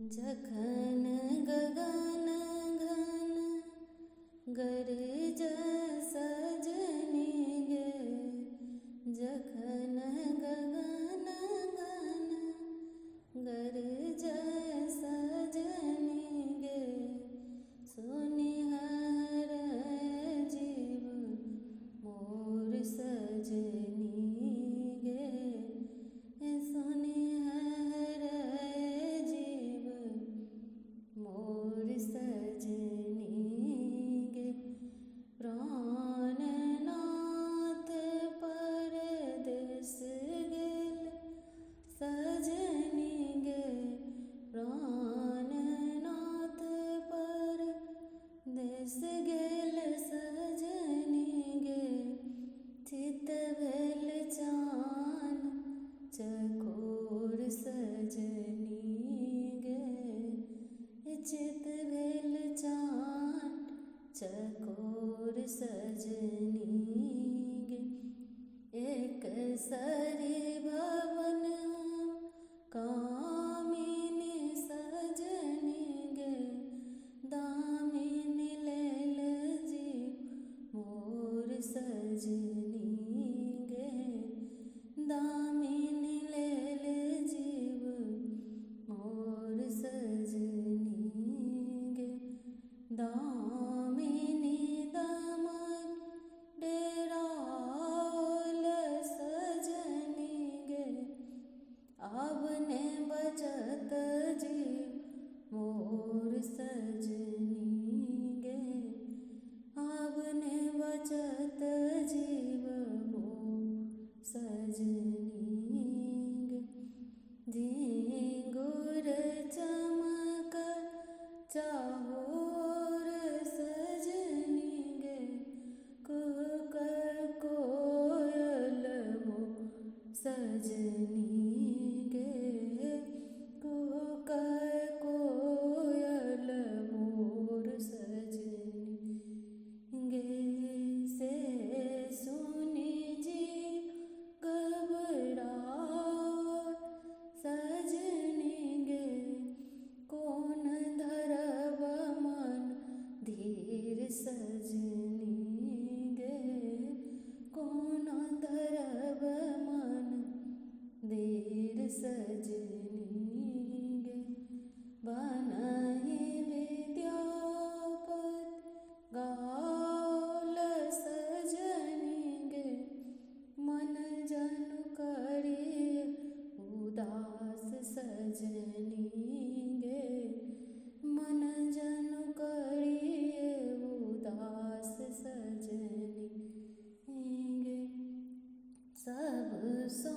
जखन गगन घन गरज सजनी गे, जखन गगन घन गरज सजनी गे, सुनिहर जीव मोर सजनी गे, सुनिहर जीव मोर सजनी गे। प्राणनाथ परदेस गेल सजनी गे, प्राणनाथ परदेस गेल सजनी गे, चित भेल चान चकोर सजनी गे, चित भेल चान चकोर सजनी गे। एक सरी भवन कामिनी सजनी गे, दामिनी लेल जीव मोर सजनी गे, दामिनी लेल जीव मोर सजनी गे। दामिनी दमक डेराओल सजनी गे, आब ने बचत जीव मोर सजनी गे, आब ने बचत जीव मोर सजनी गे। झिंगुर चमक चाहोर सजनी गे, कुहक कोयल मोर सजनी गे, कुहक कोयल मोर सजनी गे। से सुनि जीव घबराओल सजनी गे, कोन धरब मन धीर सजनी गे, कोन धरब मन धीर सजनी गे। बनहि विद्यापति गाओल सजनी गे, मन जनु करी उदास सजनी गे, मन जनु करी उदास सजनी गे। सब सो